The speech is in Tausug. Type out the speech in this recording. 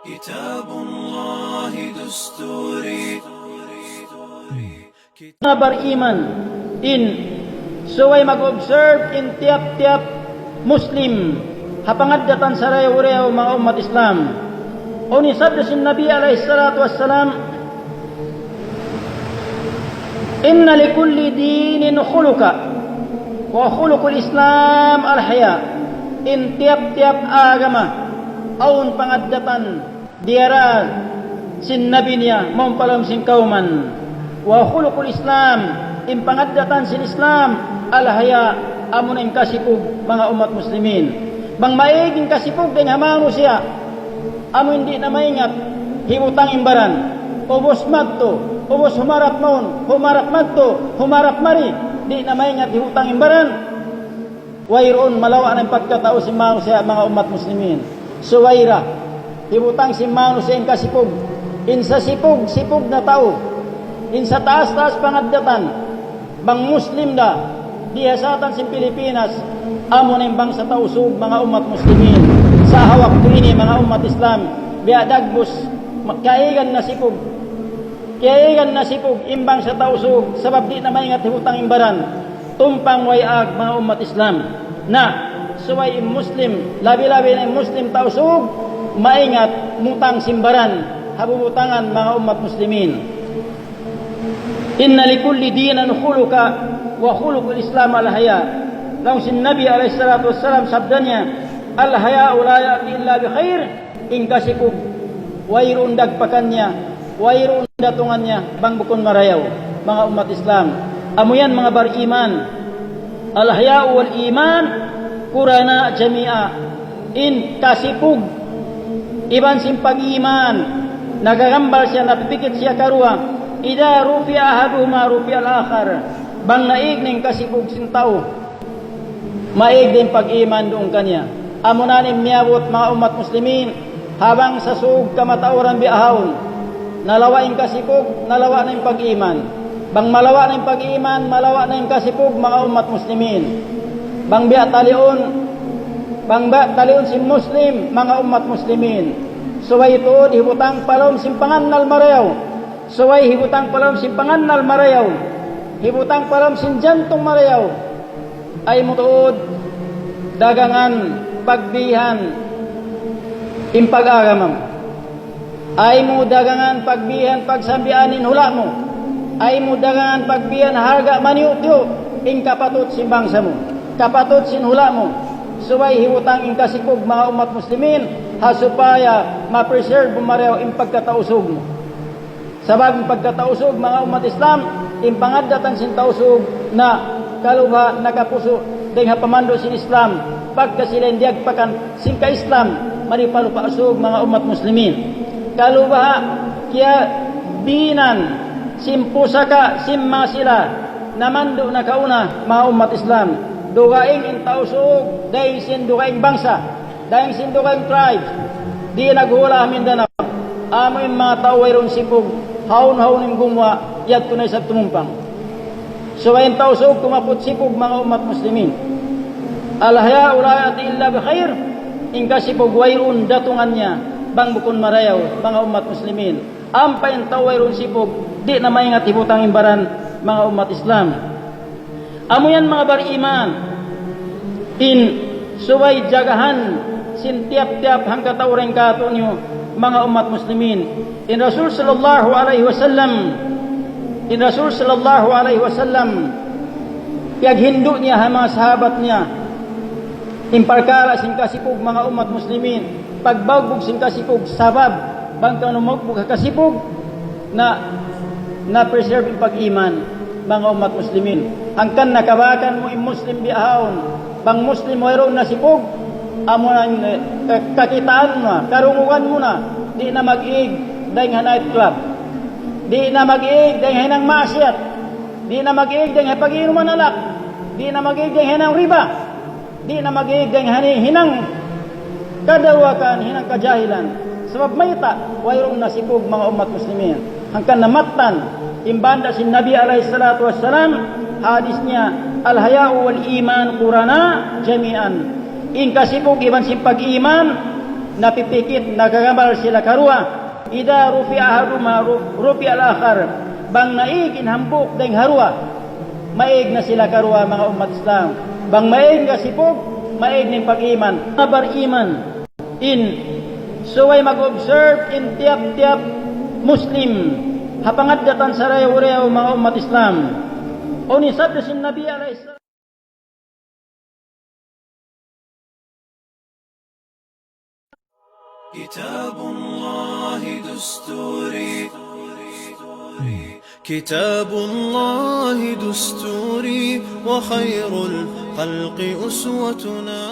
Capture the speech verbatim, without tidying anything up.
كتاب الله دستوري. Manga bariman, in subay mag-observe in tiyap-tiyap Muslim ha pangaddatan sarayaw-rayaw, manga ummat Islam. Unu in sabda sin Nabi alayhi salatu wassalam, إن لكل دين خلقا وخلق الإسلام الحياء. In tiyap-tiyap agama awn pangaddatan diyara sin Nabi niya, mawn pa lawm sin kawman. وخلق الإسلام, in pangaddatan sin Islam, الحياء, amuna in kasipug, manga ummat muslimin. Bang maig in kasipug dayn ha manusiya', amu in di' na maingat hibutang in baran. Ubus madtu, ubus humarap mawn, humarap madtu, humarap mari, di' na maingat hibutang in baran. Wayruun, malawa' na in pagkatau sin manusiya', manga ummat muslimin. Subay da hibutang sin manusiya' in kasipug. In sasipug-sipug na tau, in sataas-taas pangaddatan, bang Muslim da, dii ha satan sin Pilipinas, amuna in bangsa Tausug, manga ummat muslimin. Sa' ha waktu ini, manga ummat Islam, biya' dagbus, ma-, kiyaigan na sipug. Kiyaigan na sipug in bangsa Tausug, sabab di' na maingat hibutang in baran. Tumpang way ag, manga ummat Islam. Na, subay in Muslim, labi-labi na in Muslim Tausug, maingat mutang sin baran ha bubutangan, manga ummat muslimin. إن لكل دين خلقا وخلق الإسلام الحياء. Laung sin Nabi alayhi salatu wassalam, sabda niya, الحياء لا يأتي إلا بخير. In kasipug, wayruun dagpakan niya, wayruun datungan niya, bang bukun marayaw, manga ummat Islam. Amu yan, manga bariman. الحياء والإيمان قرناء جميعا. In kasipug iban sin pag-iman, nagagambal siya, napipikit siya karuwa. إذا رفع أحدهما رفع الآخر. Bang naig na in kasipug sin tau, maig da in pag-iman duun kaniya. Amuna in miyabut, manga ummat muslimin, ha bangsa Sug kamatauran bihaun. Nalawa' in kasipug, nalawa' na in pag-iman. Bang malawa' na in pag-iman, malawa' na in kasipug, manga ummat muslimin. Bang biya' taliun, bang biya' taliun sin Muslim, manga ummat muslimin. Subay tuud hibutang pa lawm sin pangannal marayaw. Subay hibutang pa lawm sin pangannal marayaw. Hibutang pa lawm sin jantung marayaw. Ay mu tuud dagangan pagbihan in pag-agama mu. Ay mu dagangan pagbihan pagsambian in hula' mu. Ay mu dagangan pagbihan halga' maniyu'-tiyu' in kapatut sin bangsa mu, kapatut sin hula' mu. Subay hibutang in kasipug, manga ummat muslimin, ha supaya ma-preserve mu marayaw in pagka-Tausug mu. Sabab in pagka-Tausug, manga ummat Islam, in pangaddatan sin Tausug na kalu baha' nakapusu' dayn ha pamandu' sin Islam, pagka sila in diyagpakan sin ka-Islam, mari pa Lupa' Sug, manga ummat muslimin. Kalu baha' kiyabinan sin pusaka' sin manga sila namandu' nakauna, manga ummat Islam. Dugaing in Tausug dayn sin dugaing bangsa, dayn sin dugaing tribe, di' naghula' ha Mindanao. Amu in manga tau wayruun sipug, hawnu-hawnu in gumuwa', yadtu na isab tumumpang. Subay in Tausug tumaput sipug, manga ummat muslimin. الحياء لا يأتي إلا بخير. In kasipug wayruun datungan niya bang bukun marayaw, manga ummat muslimin. Ampa in tau wayruun sipug, di' na maingat hibutang in baran, manga ummat Islam. Amu yan, manga bariman, in subay jagahan sin tiyap-tiyap hangkatau dayn kātu'niyu, manga ummat muslimin. In Rasul sallallahu alayhi wasallam, in Rasul sallallahu alayhi wasallam, piyaghindu' niya ha manga sahabat niya in parkala' sin kasipug, manga ummat muslimin, pagbagbug sin kasipug, sabab bang kaw numugbug ha kasipug, na, na-preserve in pag-iman, manga ummat muslimin. Hangkan na kabakan mu in Muslim bihaun, bang Muslim wayruun na sipug, amu na in, eh, ka-, kakitaan mu na, karungugan mu na, di' na mag-iig dayn ha night club, di' na mag-iig dayn ha hinang maasiyat, di' na mag-iig dayn ha pag-iinuman alak, di' na mag-iig dayn ha hinang riba, di' na mag-iig dayn ha hinang kadaruwakan, hinang kajahilan. Sabab mayta', wayruun na sipug, manga ummat muslimin. Hangkan na mattan in banda' sin Nabi alayhi salatu wassalam, hadis niya, الحياء والإيمان قرناء جميعا. In kasipug iban sin pag-iman, Napipikit, nagagambal sila karuwa. إذا رفع أحدهما رفع الآخر. Bang naig in hambuuk dayn ha duwa, maig na sila karuwa, manga ummat Islam. Bang maig in kasipug, maig in pag-iman. Manga bariman. In, subay mag-observe in tiyap-tiyap Muslim ha pangaddatan sarayaw-rayaw, manga ummat Islam. Unu in sabda sin Nabi alayhi salam. كتاب الله دستوري، كتاب الله دستوري، وخير الخلق أسوتنا.